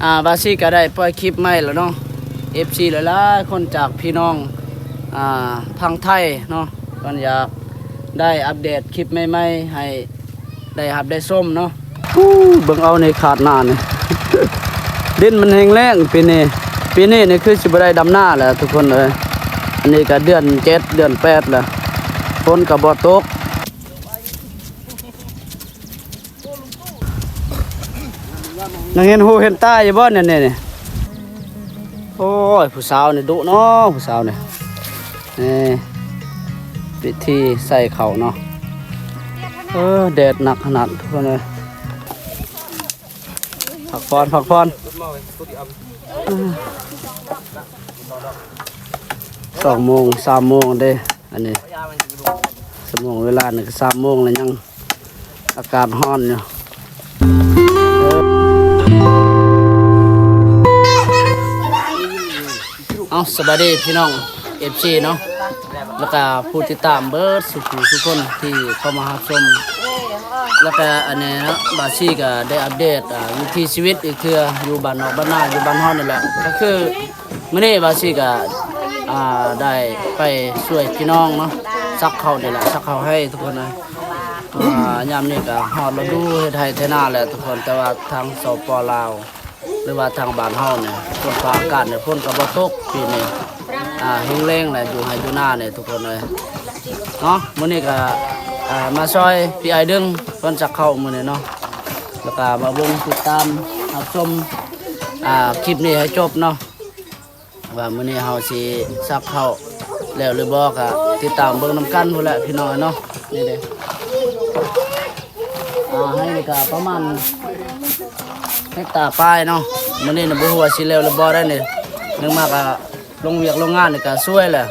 ອ່າ ບາຊີກະໄດ້ປ່ອຍຄລິບໃໝ່ແລ້ວເນາະ ເອັຟຊີຫຼາຍໆຄົນຈາກພີ່ນ້ອງ ອ່າ ທາງໄທເນາະ ເພິ່ນຢາກໄດ້ອັບເດດຄລິບໃໝ່ໆໃຫ້ໄດ້ຮັບໄດ້ຊົມເນາະ. ອູ້ ເບິ່ງເອົານີ້ ຄາດໜ້ານີ້ ດິນມັນແຫ້ງແລ້ງປີນີ້ ປີນີ້ນີ້ຄືຊິບໍ່ໄດ້ດຳນາແຫຼະທຸກຄົນເອີຍ. ອັນນີ້ກະເດືອນເຈັດເດືອນແປດແລ້ວ ຝົນກະບໍ່ຕົກ. ຍັງເຫັນຫູເຫັນຕາຢູ່ບໍ່ນີ້ ນີ້? ໂອ້ຍ ຜູ້ສາວນີ້ດຸເນາະ ຜູ້ສາວນີ້. ນີ້ ວິທີໃສ່ເຂົ້າເນາະ. ເອີ ແດດໜັກຂະໜາດ ທຸກຄົນເອີຍ. ພັກຜ່ອນ ພັກຜ່ອນ. ສອງໂມງ ສາມໂມງເດ້ ອັນນີ້ ຊົ່ວໂມງເວລານີ້ກະສາມໂມງແລ້ວ ຍັງອາກາດຮ້ອນຢູ່. ເອົ້າ ສະບາຍດີພີ່ນ້ອງ ເອັຟຊີເນາະ ແລ້ວກະຜູ້ຕິດຕາມເບິດສູ່ຜູ້ສູ່ຄົນທີ່ເຂົ້າມາຮັບຊົມ ແລ້ວກະອັນນີ້ເນາະ ບາຊີກະໄດ້ອັບເດດ ອ່າ ວິຖີຊີວິດອີກເທື່ອ ຢູ່ບ້ານນອກບ້ານນາ ຢູ່ບ້ານເຮົານີ້ແຫຼະ. ກະຄືມື້ນີ້ບາຊີກະ ອ່າ ໄດ້ໄປຊ່ວຍພີ່ນ້ອງເນາະ ສັກເຂົ້ານີ້ແຫຼະ ສັກເຂົ້າໄຮ່ທຸກຄົນເອີຍ. ອ່າ ຍາມນີ້ກະຮອດລະດູເຮັດໄຮ່ໄຖນາແລ້ວທຸກຄົນ ແຕ່ວ່າທາງ ສປ ລາວ ຫຼືວ່າທາງບ້ານເຮົານີ້ ຝົນຟ້າອາກາດນີ້ ຝົນກະບໍ່ຕົກປີນີ້ ອ່າ ແຫ້ງແລ້ງແຫຼະ ຢູ່ໄຮ່ຢູ່ນານີ້ທຸກຄົນເອີຍເນາະ. ມື້ນີ້ກະ ອ່າ ມາຊ່ອຍພີ່ອ້າຍດຶງເພິ່ນສັກເຂົ້າມື້ນີ້ເນາະ ແລ້ວກະມາເບິ່ງຕິດຕາມຮັບຊົມ ອ່າ ຄລິບນີ້ໃຫ້ຈົບເນາະ ວ່າມື້ນີ້ເຮົາຊິສັກເຂົ້າແລ້ວຫຼືບໍ່ ກະຕິດຕາມເບິ່ງນຳກັນພຸ້ນແຫຼະພີ່ນ້ອງເນາະ. ນີ້ເດ້ ອ່າ ໄຮ່ນີ້ກະປະມານເຮັກຕາປາຍເນາະ ມື້ນີ້ນະ ບໍ່ຮູ້ວ່າຊິແລ້ວຫຼືບໍ່ໄດ໋ນີ້. ເນື່ອງມາກະລົງວຽກໂຮງງານນີ້ກະສວຍແຫຼະ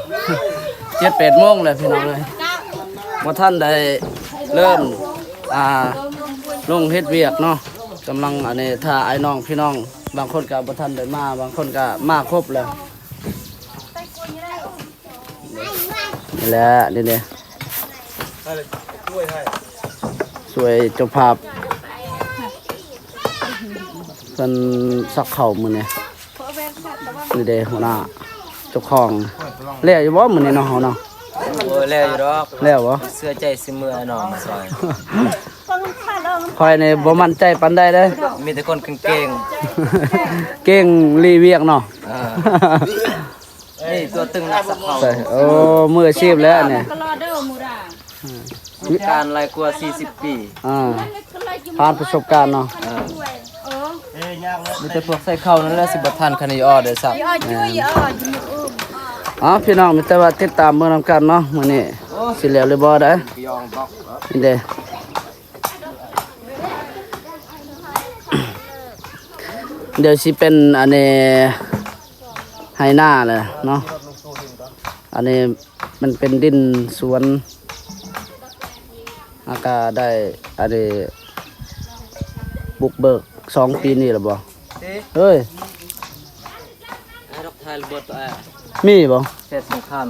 ເຈັດແປດໂມງແລ້ວພີ່ນ້ອງເອີຍ ບໍ່ທັນໄດ້ເລີ່ມ ອ່າ ລົງເຮັດວຽກເນາະ ກຳລັງ ອັນນີ້ ຖ້າອ້າຍນ້ອງພີ່ນ້ອງ ບາງຄົນກະບໍ່ທັນໄດ້ມາ ບາງຄົນກະມາຄົບແລ້ວ. ນີ້ແຫຼະ ນີ້ເດ້ ຊ່ວຍເຈົ້າພາບເພິ່ນສັກເຂົ້າມື້ນີ້. ນີ້ເດ້ ຫົວໜ້າເຈົ້າຂອງ ແລ້ວຢູ່ບໍ່ມື້ນີ້ເນາະ ເຮົາເນາະ? ໂອ້ຍ ແລ້ວຢູ່ດອກ ແລ້ວບໍ່? ເຊື່ອໃຈຊິເມືອເນາະ ມາຊ່ອຍ. ຂ້ອຍນີ້ບໍ່ໝັ້ນໃຈປານໃດເດ້ ມີແຕ່ຄົນເກັ່ງໆ ເກັ່ງລີ້ວຽກເນາະ. ເອີ ນີ້ຕົວຕຶງນັກສັກເຂົ້າ ໂອ້ ມືອາຊີບແລ້ວນີ້ ປະສົບການຫຼາຍກວ່າສີ່ສິບປີ ອ່າ ຜ່ານປະສົບການເນາະ. ເອີ ມີແຕ່ພວກໃສ່ເຂົ້ານັ້ນແຫຼະ ຊິບໍ່ທັນຄັນນີ້ອອເດີສັກ. ແມ່ນ ເອົ້າ ພີ່ນ້ອງ ມີແຕ່ວ່າຕິດຕາມເບິ່ງນຳກັນເນາະ ມື້ນີ້ຊິແລ້ວຫຼືບໍ່ໄດ໋. ນີ້ເດ້ ດຽວຊິເປັນ ອັນນີ້ ໄຮ່ນາແຫຼະເນາະ. ອັນນີ້ມັນເປັນດິນສວນ ອາກາໄດ້ ອັນນີ້ ບຸກເບີກສອງປີນີ້ແລ້ວບໍ່? ເອີຍ ມີບໍ່? ເຂດສົງຄາມ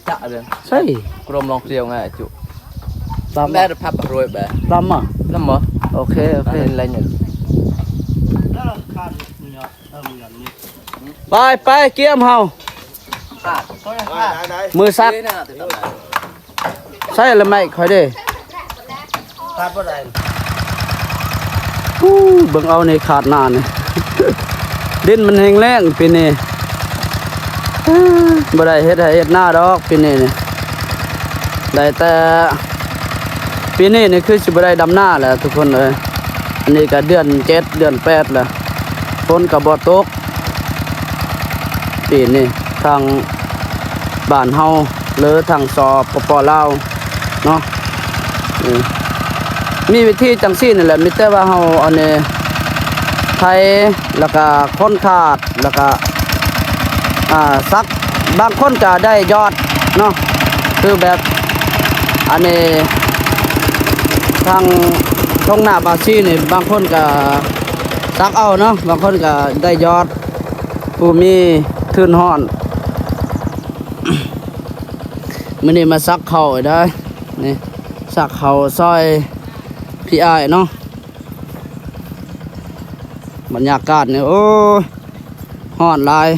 ຈະເລີຍ ໃຊ່ ກຣມລອງທຽວໄງ ຈຸ ລຳ ແມ່ໄດ້ພັບຮວຍແບ ລຳມາ ລຳມາ. ໂອເຄ ໂອເຄ ໄລ່ ໄປ ໄປ ກຽມເຮົາ ມືສັກ ໃສ່ລະໄມ້ຂ້ອຍເດ້ ຂາດບໍ່ໄດ້. ອູ້ ເບິ່ງເອົານີ້ ຄາດໜ້ານີ້ ດິນມັນແຫ້ງແລ້ງປີນີ້ ບໍ່ໄດ້ເຮັດໄຮ່ເຮັດນາດອກປີນີ້ນີ້ ໄດ້ແຕ່ ປີນີ້ນີ້ຄືຊິບໍ່ໄດ້ດຳນາແຫຼະທຸກຄົນເອີຍ. ອັນນີ້ກະເດືອນເຈັດເດືອນແປດແລ້ວ ຝົນກະບໍ່ຕົກ ປີນີ້ທາງບ້ານເຮົາ ຫຼືທາງ ສປປ ລາວ ເນາະ. ເອີ ມີວິທີຈັ່ງຊີ້ນີ້ແຫຼະ ມີແຕ່ວ່າເຮົາ ອັນນີ້ ໄຖ ແລ້ວກະຂົນຄາດ ແລ້ວກະ ອ່າ ສັກ ບາງຄົນກະໄດ້ຢອດເນາະ ຄືແບບ ອັນນີ້ ທາງທົ່ງນາບາຊີນີ້ ບາງຄົນກະສັກເອົາເນາະ ບາງຄົນກະໄດ້ຢອດ ຜູ້ມີທຶນຮ້ອນ. ມື້ນີ້ມາສັກເຂົ້າໄດ້ ນີ້ ສັກເຂົ້າຊ່ອຍພີ່ອ້າຍເນາະ. ເ ບັນຍາກາດນີ້ ໂອ້ຍ ຮ້ອນຫຼາຍ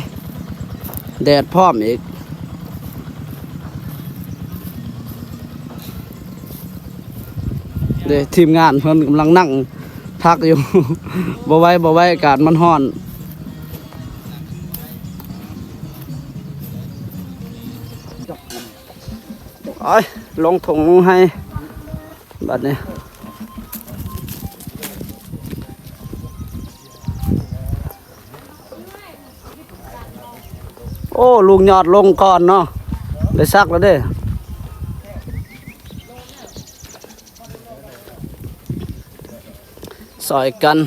ແດດພ້ອມອີກ. ເດ້ ທີມງານເພິ່ນກຳລັງນັ່ງພັກຢູ່ ບໍ່ໄຫວ ບໍ່ໄຫວ ອາກາດມັນຮ້ອນ. ໂອ້ຍ ລົງທົ່ງລົງໄຮ່ ບັດນີ້. ໂອ້ ລຸງຍອດລົງກ່ອນເນາະ ໄດ້ສັກແລ້ວເດ້. ຊ່ອຍກັນ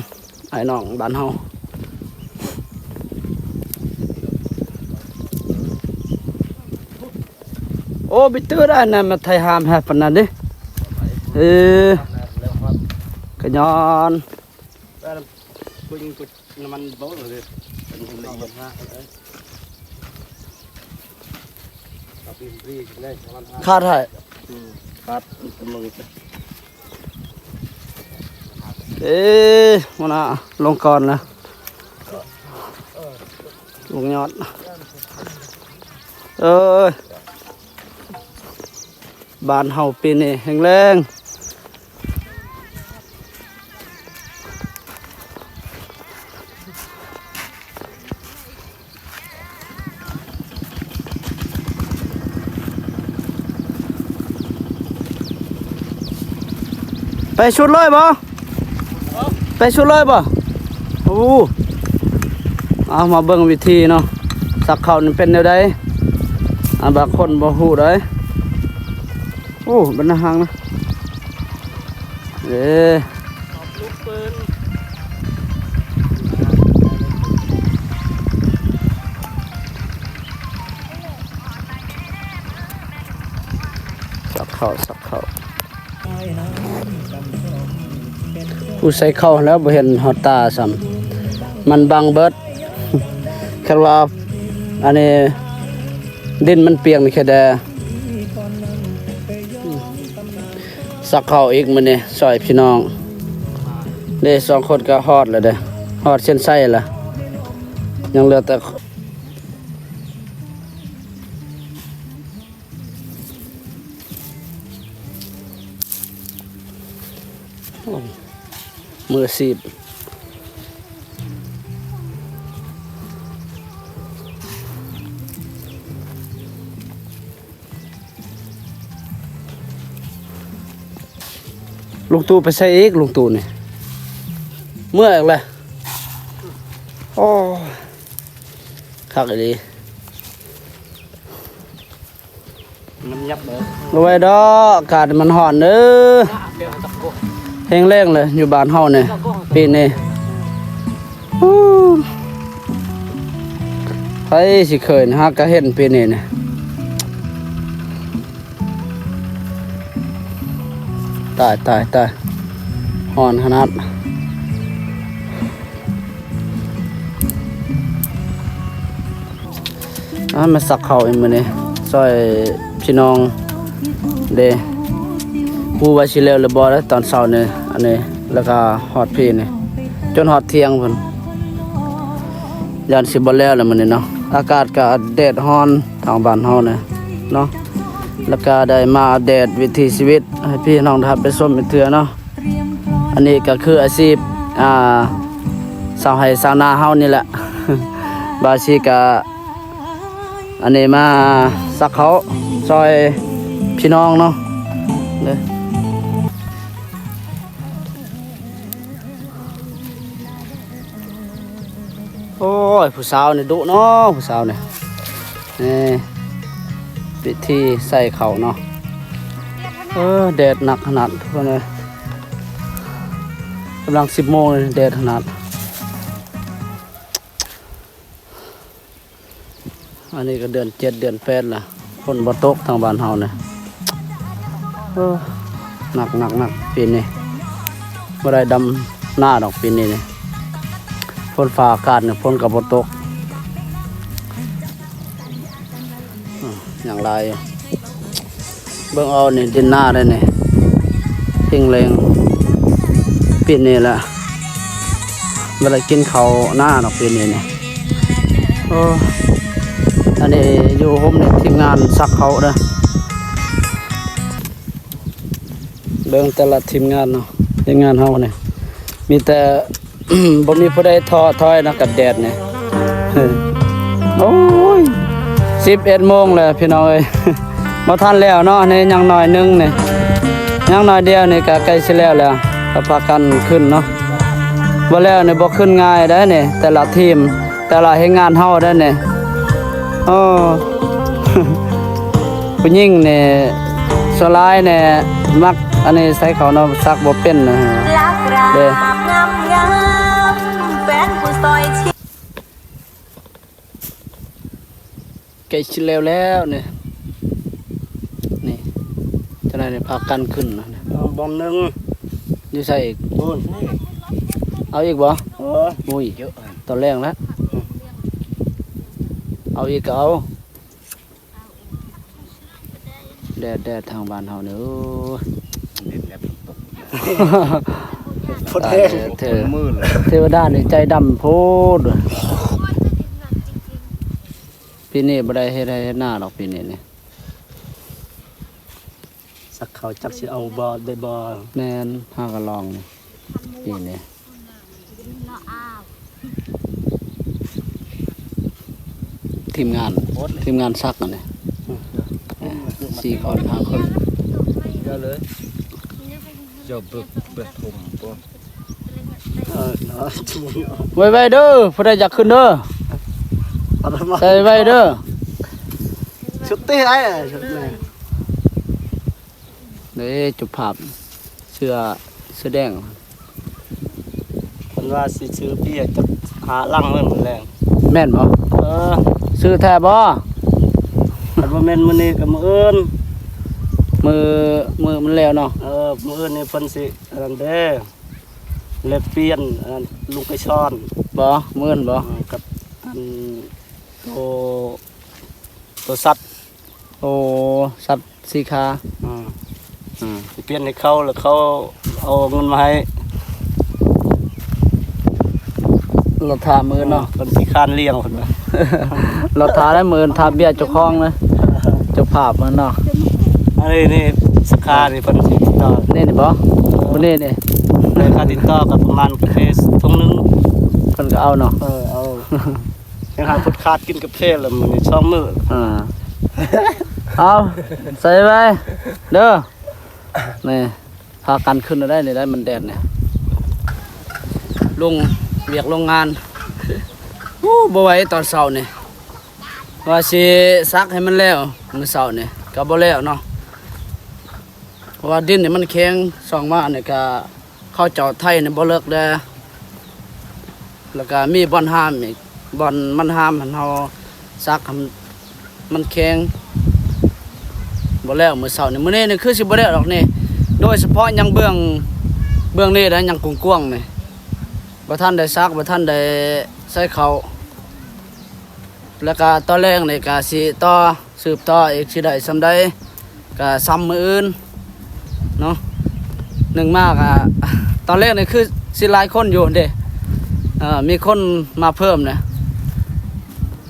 ອ້າຍນ້ອງບ້ານເຮົາ. ໂອ້ ບິດຕື້ໄດ້ນະ ມາໄຖຫາມແຮປານນັ້ນເດ້. ເອີ ກະຍ້ອນ ນ້ຳມັນບໍ່ເລີຍ ຂາດໃຫ້ ຂາດ ເອີ ຫົວໜ້າລົງກ່ອນລະ ລຸງຍອດ ເອີຍ. ບ້ານເຮົາປີນີ້ແຫ້ງແລ້ງ. ໄປສຸດເລີຍບໍ່? ໄປສຸດເລີຍບໍ່? ໂອ້ ເອົາມາເບິ່ງວິທີເນາະ ສັກເຂົ້ານີ້ເປັນແນວໃດ? ອ່າ ບາງຄົນບໍ່ຮູ້ເດ້. ໂອ້ ບັນດາຫາງນະ ເອີ ສັກເຂົ້າ ສັກເຂົ້າ. ຜູ້ໃສ່ເຂົ້າແລ້ວບໍ່ເຫັນຮອດຕາຊ້ຳ ມັນບັງເບິດ. ຄັນວ່າອັນນີ້ດິນມັນປຽກນີ້ແຄ່ແດ່ ສັກເຂົ້າອີກມື້ນີ້ ຊ່ອຍພີ່ນ້ອງເດ້. ສອງຄົນກໍຮອດແລ້ວເດ້ ຮອດເສັ້ນໄຊແລ້ວ ຍັງເຫຼືອແຕ່ ໂອ້ ມືອາຊີບ. ລຸງຕູ້ໄປໃສອີກ? ລຸງຕູ້ນີ້ເມື່ອຍອີກແລ້ວ. ໂອ້ ຄັກອີ່ຫຼີ. ມັນຫຍັບເດີ ບໍ່ໄຫວດອກ ອາກາດມັນຮ້ອນເດີ ແຮງແລ້ງເລີຍຢູ່ບ້ານເຮົານີ້ປີນີ້. ໂອ້ ໃຜຊິເຄີຍນະ ຫາກະເຫັນປີນີ້ນະ. ຕາຍ ຕາຍ ຕາຍ ຮ້ອນຂະໜາດ. ອ່າ ມາສັກເຂົ້າອີກມື້ນີ້ ຊ່ອຍພີ່ນ້ອງເດ້ ບໍ່ວ່າຊິແລ້ວຫຼືບໍ່ເດ້ ຕອນເຊົ້ານີ້ ອັນນີ້ ແລ້ວກະຮອດພີ້ນີ້ ຈົນຮອດທ່ຽງພຸ້ນ ຢ້ານຊິບໍ່ແລ້ວແຫຼະມື້ນີ້ເນາະ. ອາກາດກະແດດຮ້ອນທາງບ້ານເຮົານີ້ເນາະ ແລ້ວກະໄດ້ມາອັບເດດວິຖີຊີວິດໃຫ້ພີ່ນ້ອງໄດ້ຮັບໄດ້ຊົມອີກເທື່ອເນາະ. ອັນນີ້ກໍຄືອາຊີບ ອ່າ ຊາວໄຮ່ຊາວນາເຮົານີ້ແຫຼະ ບາງທີກໍ ອັນນີ້ມາສັກເຂົ້າຊ່ອຍພີ່ນ້ອງເນາະ. ໂອ້ຍ ຜູ້ສາວນີ້ດຸເນາະ ຜູ້ສາວນີ້. ນີ້ ວິທີໃສ່ເຂົ້າເນາະ. ເອີ ແດດໜັກຂະໜາດ ທຸກຄົນເອີຍ ກຳລັງສິບໂມງເລີຍ ແດດຂະໜາດ. ອັນນີ້ກໍເດືອນເຈັດເດືອນແປດລະ ຝົນບໍ່ຕົກທາງບ້ານເຮົານະ. ເອີ ໜັກໆໆ ປີນີ້ ບໍ່ໄດ້ດຳນາດອກປີນີ້ນີ້ ຝົນຟ້າອາກາດນີ້ ຝົນກໍບໍ່ຕົກ. ອືມ ຍັງຫຼາຍຢູ່ ເບິ່ງເອົານີ້ ດິນນາໄດ້ນີ້ ເຮັງແລ້ງປີນີ້ລະ. ບໍ່ໄດ້ກິນເຂົ້ານາດອກປີນີ້ນີ້. ໂອ້ ອັນນີ້ຢູ່ໂຮມນີ້ທີມງານສັກເຂົ້າເດີ. ເບິ່ງແຕ່ລະທີມງານເນາະ, ທີມງານເຮົານີ້ມີແຕ່ ບໍ່ມີຜູ້ໃດທໍ້ຖອຍນະກັບແດດນີ້. ໂອ້ຍ ສິບເອັດໂມງແລ້ວພີ່ນ້ອງເອີຍ, ບໍ່ທັນແລ້ວເນາະ, ນີ້ຍັງໜ້ອຍໜຶ່ງນີ້, ຍັງໜ້ອຍດຽວນີ້ກະໃກ້ຊິແລ້ວແລ້ວ, ກະພາກັນຂຶ້ນເນາະ. ບໍ່ແລ້ວນີ້ບໍ່ຂຶ້ນງ່າຍເດ້ນີ້, ແຕ່ລະທີມ ແຕ່ລະແຮງງານເຮົາໄດ້ນີ້. ໂອ້ ຜູ້ຍິງນີ້ສ່ວນຫຼາຍນີ້ມັກອັນນີ້ໃສ່ເຂົາເນາະ, ສັກບໍ່ເປັນນະເດ້. ໃກ້ຊິແລ້ວແລ້ວນີ້. ນີ້ ເຈົ້ານາຍນີ້ພາກັນຂຶ້ນນະ. ເອົາບ່ອນໜຶ່ງ. ຢູ່ໃສອີກ? ພຸ້ນ. ເອົາອີກບໍ່? ໂອ້ຍ ຕອນແລງລະ. ເອົາອີກກໍເອົາ. ແດດ ແດດທາງບ້ານເຮົານີ້ ໂອ້ຍ ດິນແລບຕົກ ຕາຍແລ້ວ ເທ ເທວະດານີ້ໃຈດຳໂພດ. ປີນີ້ບໍ່ໄດ້ເຮັດໄຮ່ເຮັດນາດອກ ປີນີ້ນີ້. ສັກເຂົ້າຈັກຊິເອົາບໍ່ໄດ້ບໍ່. ແມ່ນ ຫາກະລອງນີ້ ປີນີ້. ທີມງານ ທີມງານສັກອັນນີ້ ອືມ ເອີ ສີ່ຄົນ ຫ້າຄົນ. ເຈົ້າເບິກ ເບິກຖົມບໍ່? ເອີ ໄວໆເດີ ຜູ້ໃດຢາກຂຶ້ນເດີ ໃສ່ໄວເດີ. ຊຸດຕິໄອ້ ເດ້ ເຈົ້າພາບເສື້ອ ເສື້ອແດງ ເພິ່ນວ່າຊິຊື້ເບຍຈັກຫ້າລັງເລີຍມື້ແລງ. ແມ່ນບໍ່? ເອີ ຊື້ແທ້ບໍ່? ຄັນບໍ່ແມ່ນມື້ນີ້ກໍມື້ອື່ນ. ມື້ ມື້ມັນແລ້ວເນາະ. ເອີ ມື້ອື່ນນີ້ເພິ່ນຊິອັນນັ້ນເດ້ ແລກປ່ຽນອັນນັ້ນ ລຸງໄກສອນບໍ່? ມື້ອື່ນບໍ່? ເອີ ກັບອັນໂຕ ໂຕສັດ. ໂອ້ ສັດສີ່ຂາ. ອືມ ອືມ ຊິປ່ຽນໃຫ້ເຂົາ ແລ້ວເຂົາເອົາເງິນມາໃຫ້. ລໍຖ້າມື້ອື່ນເນາະ. ເອີ ເພິ່ນຂີ້ຄ້ານລ້ຽງເພິ່ນວ່າ. ລໍຖ້າໄດ້ມື້ອື່ນ ຖ້າເບຍເຈົ້າຂອງນະ ເຈົ້າພາບມັນເນາະ. ອັນນີ້ ນີ້ສາຂານີ້ເພິ່ນຊິຕິດຕໍ່ ນີ້ ນີ້ບໍ່? ມື້ນີ້ນີ້ ໄດ້ຄ່າຕິດຕໍ່ກໍປະມານກາເຟຖົງໜຶ່ງ ເພິ່ນກໍເອົາເນາະ. ເອີ ເອົາ. ຍັງຫາຄົນຂາດກິນກາເຟລະມື້ນີ້ສອງມື້. ອ່າ ເອົາ ໃສ່ໄວ້ເດີ. ນີ້ ພາກັນຂຶ້ນໄດ້ນີ້ໄດ້ ມັນແດດນີ້ ລົງວຽກໂລງງານ. ໂອ້ ບໍ່ໄຫວຕອນເຊົ້ານີ້ ວ່າຊິສັກໃຫ້ມັນແລ້ວ ມື້ເຊົ້ານີ້ກໍບໍ່ແລ້ວເນາະ. ເພາະວ່າດິນນີ້ມັນແຂງ ຊ່ອງມານີ້ກະເຂົາເຈົ້າໄຖນີ້ບໍ່ເລິກເດ້ ແລ້ວກະມີບ່ອນຫ້າມອີກ ບ່ອນມັນຫ້າມຫັ້ນ ເຮົາສັກໃຫ້ມັນແຂງ ບໍ່ແລ້ວມື້ເຊົ້ານີ້. ມື້ນີ້ນີ້ຄືຊິບໍ່ແລ້ວດອກນີ້ ໂດຍສະເພາະຍັງເບື້ອງ ເບື້ອງນີ້ໄດ້ ຍັງກວ້າງໆນີ້ ບໍ່ທັນໄດ້ສັກ ບໍ່ທັນໄດ້ໃສ່ເຂົ້າ. ແລ້ວກະຕອນແລງນີ້ກະຊິຕໍ່ ສືບຕໍ່ອີກ ຊິໄດ້ສ່ຳໃດກະສ່ຳມື້ອື່ນເນາະ. ໜຶ່ງມາກະ ຕອນແລກນີ້ຄືຊິຫຼາຍຄົນຢູ່ເດ້ ເອີ ມີຄົນມາເພີ່ມນະ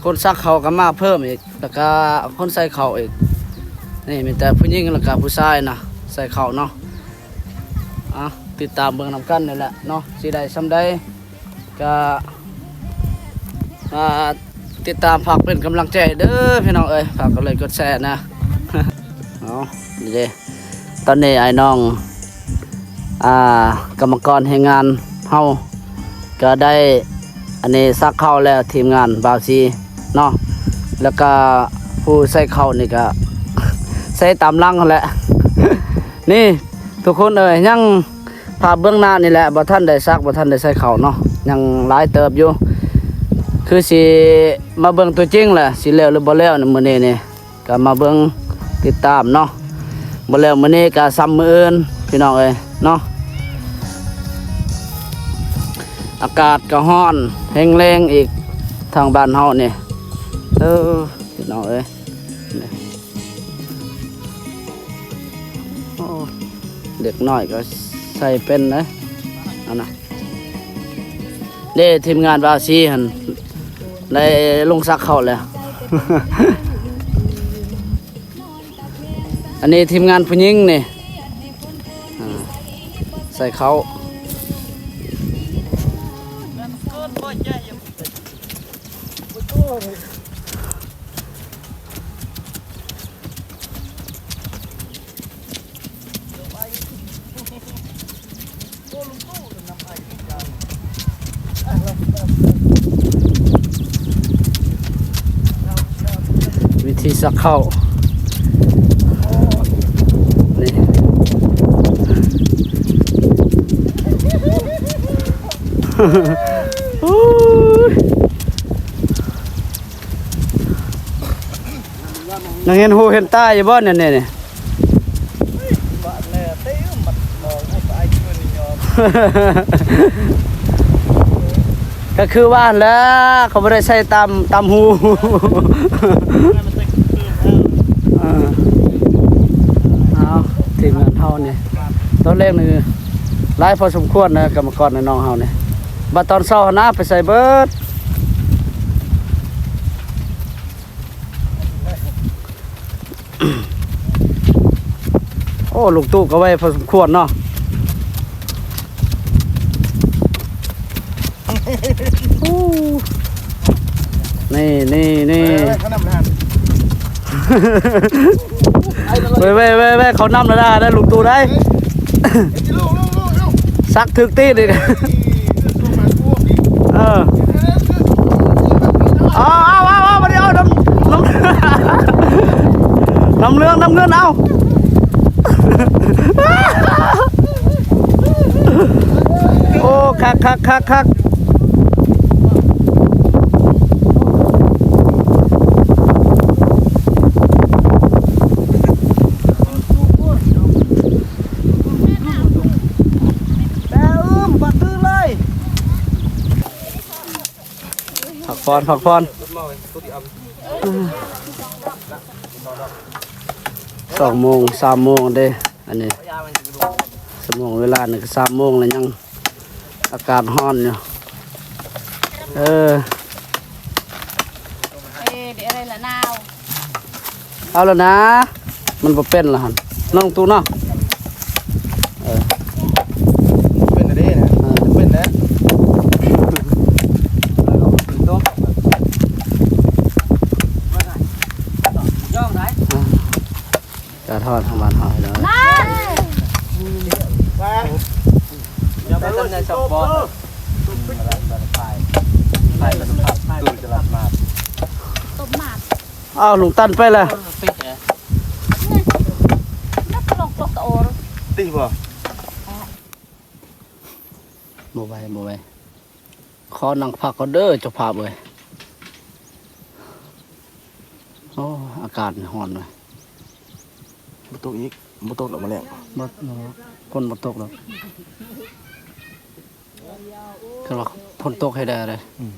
ຄົນສັກເຂົ້າກະມາເພີ່ມອີກ ແລ້ວກະຄົນໃສ່ເຂົ້າອີກ. ນີ້ມີແຕ່ຜູ້ຍິງ ແລ້ວກະຜູ້ຊາຍນະໃສ່ເຂົ້າເນາະ. ອ່ະ ຕິດຕາມເບິ່ງນຳກັນນີ້ແຫຼະເນາະ ຊິໄດ້ສ່ຳໃດ ກະ ອ່າ ຕິດຕາມຝາກເປັນກຳລັງໃຈເດີພີ່ນ້ອງເອີຍ ຝາກກົດໄລກົດແຊນະ. ເອົາ ນີ້ເດ້ ຕອນນີ້ອ້າຍນ້ອງ ອ່າ ກຳມະກອນແຮງງານເຮົາກະໄດ້ ອັນນີ້ສັກເຂົ້າແລ້ວ ທີມງານບ່າວຊີເນາະ ແລ້ວກະຜູ້ໃສ່ເຂົ້ານີ້ກະໃສ່ຕາມຫຼັງຫັ້ນແຫຼະ ນີ້ ທຸກຄົນເອີຍ ຍັງພາບເບື້ອງໜ້ານີ້ແຫຼະ ບໍ່ທັນໄດ້ສັກ ບໍ່ທັນໄດ້ໃສ່ເຂົ້າເນາະ ຍັງຫຼາຍເຕີບຢູ່ ຄືຊິມາເບິ່ງຕົວຈິງແຫຼະ ຊິແລ້ວຫຼືບໍ່ແລ້ວໃນມື້ນີ້ນີ້ ກໍມາເບິ່ງຕິດຕາມເນາະ ບໍ່ແລ້ວມື້ນີ້ກໍສ່ຳມື້ອື່ນ ພີ່ນ້ອງເອີຍເນາະ. ອາກາດກໍຮ້ອນແຮງແລ້ງອີກ ທາງບ້ານເຮົານີ້ ເອີ ພີ່ນ້ອງເອີຍ. ໂອ້ ເດັກນ້ອຍກໍໃສ່ເປັນເດ້ ອັນນະ ເດ້ ທີມງານວາຊີຫັ້ນ ໄດ້ລົງສັກເຂົ້າແລ້ວ. ອັນນີ້ທີມງານຜູ້ຍິງນີ້ ອ່າ ໃສ່ເຂົ້າ. ວິທີສັກເຂົ້າ ນີ້ ໂອ້ຍ. ຍັງເຫັນຫູເຫັນຕາຢູ່ບໍ່ ແນວນີ້ນີ້? ກໍຄືວ່າຫັ້ນແຫຼະ ເຂົາບໍ່ໄດ້ໃສ່ຕາມ ຕາມຫູ. ເອີ ເອົາ ທີມງານເຮົານີ້ ຕອນແລກນີ້ຫຼາຍພໍສົມຄວນນະ ກຳມະກອນນ້ອງເຮົານີ້. ບັດຕອນເຊົ້າຫັ້ນນະ ໄປໃສເບິດ? ໂອ້ ລຸງຕູ້ກໍໄວພໍສົມຄວນເນາະ. ນີ້ ນີ້ ນີ້ ໄປ ໄປ ໄປ ໄປ ເຂົ້ານຳແລ້ວນະ ໄດ້ລຸງຕູ້ໄດ້. ສັກຖືກຕີນອີກ. ເອີ ເອົາ ເອົາ ເອົາ ເອົາ ບໍ່ໄດ້ເອົານຳ ນຳ ນຳເລື່ອງນຳເງິນ ເອົາ. ໂອ້ ຄັກ ຄັກ ຄັກ ຄັກ. ແປອຶ້ມ ປະຕື້ເລີຍ. ພັກຜ່ອນ ພັກຜ່ອນ. ສອງໂມງ ສາມໂມງເດ້ ອັນນີ້ ຊົ່ວໂມງເວລານີ້ກໍສາມໂມງແລ້ວ ຍັງອາກາດຮ້ອນຢູ່. ເອີ ເອີ ເດ ອະໄລລະນາວ. ເອົາລະນະ ມັນບໍ່ເປັນລະຫັ້ນ ນ້ອງຕູ້ເນາະ. ເອີ ເປັນເດ້ນະ ເອີ ເປັນແລ້ວ. ຈະທອດທາງບ້ານເຮົາເດີ. ອ້າວ ລຸງຕັນໄປແລ້ວ. ຕິບໍ່? ບໍ່ໄຫວ ບໍ່ໄຫວ. ຂໍນັ່ງພັກກ່ອນເດີເຈົ້າພາບເອີຍ. ໂອ້ ອາກາດຮ້ອນເວີຍ. ບໍ່ຕົກອີກ ບໍ່ຕົກດອກມື້ແລງ. ບໍ່ ບໍ່ ຝົນບໍ່ຕົກດອກ. ຄັນວ່າຝົນຕົກໃຫ້ແດ່ເດີ. ອືມ.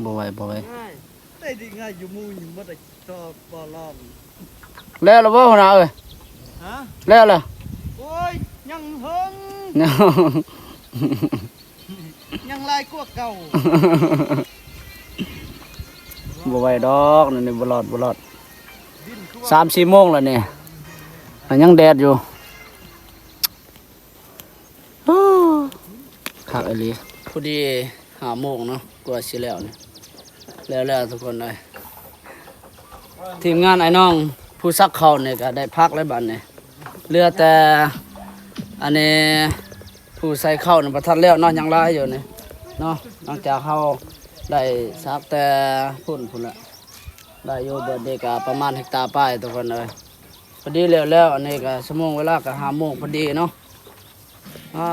ບໍ່ໄຫວ ບໍ່ໄຫວ. ແລ້ວລະບໍ່ຫົວໜ້າເອີຍ? ຮະ? ແລ້ວລະ? ໂອ້ຍ ຍັງເຫິງ ຍັງຫຼາຍກວ່າເກົ່າ. ບໍ່ໄຫວດອກ ນີ້ບໍ່ລອດ ບໍ່ລອດ. ສາມສີ່ໂມງແລ້ວນີ້ ແລ້ວຍັງແດດຢູ່. ຄັກອີ່ຫຼີ. ພໍດີຫ້າໂມງເນາະ ກວ່າຊິແລ້ວນີ້. ແລ້ວໆ ທຸກຄົນເອີຍ. ທີມງານອ້າຍນ້ອງຜູ້ສັກເຂົ້ານີ້ກໍໄດ້ພັກແລ້ວບັດນີ້. ເຫຼືອແຕ່ອັນນີ້ ຜູ້ໃສ່ເຂົ້ານີ້ບໍ່ທັນແລ້ວເນາະ ຍັງຫຼາຍຢູ່ນີ້ເນາະ. ຫຼັງຈາກເຮົາໄດ້ສັກແຕ່ພຸ້ນ ພຸ້ນລະ ໄດ້ຢູ່ເບິດນີ້ກໍປະມານເຮັກຕາປາຍ ທຸກຄົນເອີຍ. ພໍດີແລ້ວໆ ອັນນີ້ກໍຊົ່ວໂມງເວລາກໍຫ້າໂມງພໍດີເນາະ. ອາ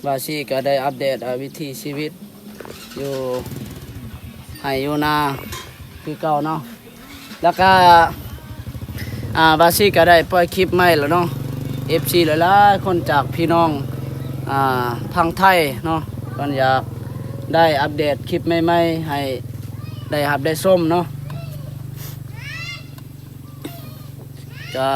ບາຊີກໍໄດ້ອັບເດດ ອາ ວິຖີຊີວິດຢູ່ໄຮ່ຢູ່ນາຄືເກົ່າເນາະ. ແລ້ວກໍ ອາ ບາຊີກໍໄດ້ປ່ອຍຄລິບໃໝ່ແລ້ວເນາະ. ເອັຟຊີຫຼາຍໆຄົນຈາກພີ່ນ້ອງ ອາ ທາງໄທເນາະ ເພິ່ນຢາກໄດ້ອັບເດດຄລິບໃໝ່ໆໃຫ້ໄດ້ຮັບໄດ້ຊົມເນາະ. ກະ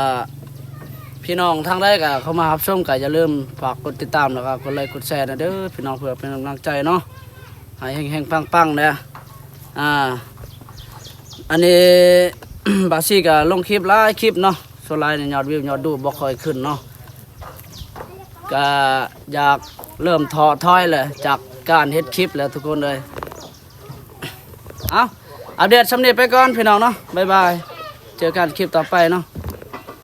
ພີ່ນ້ອງທາງໃດກໍເຂົ້າມາຮັບຊົມ ກໍຢ່າລືມຝາກກົດຕິດຕາມ ແລ້ວກໍກົດໄລກົດແຊນະເດີພີ່ນ້ອງ ເພື່ອເປັນກຳລັງໃຈເນາະ ໃຫ້ເຮັງໆປັງໆແດ່. ອ່າ ອັນນີ້ ບາຊີກໍລົງຄລິບຫຼາຍຄລິບເນາະ ສ່ວນຫຼາຍນີ້ຍອດວິວຍອດດູບໍ່ຄ່ອຍຂຶ້ນເນາະ ກໍຢາກເລີ່ມທໍ້ຖອຍແຫຼະ ຈາກການເຮັດຄລິບແຫຼະທຸກຄົນເອີຍ. ເອົາ ອັບເດດຊ່ຳນີ້ໄປກ່ອນພີ່ນ້ອງເນາະ ບາຍບາຍ ເຈີກັນຄລິບຕໍ່ໄປເນາະ.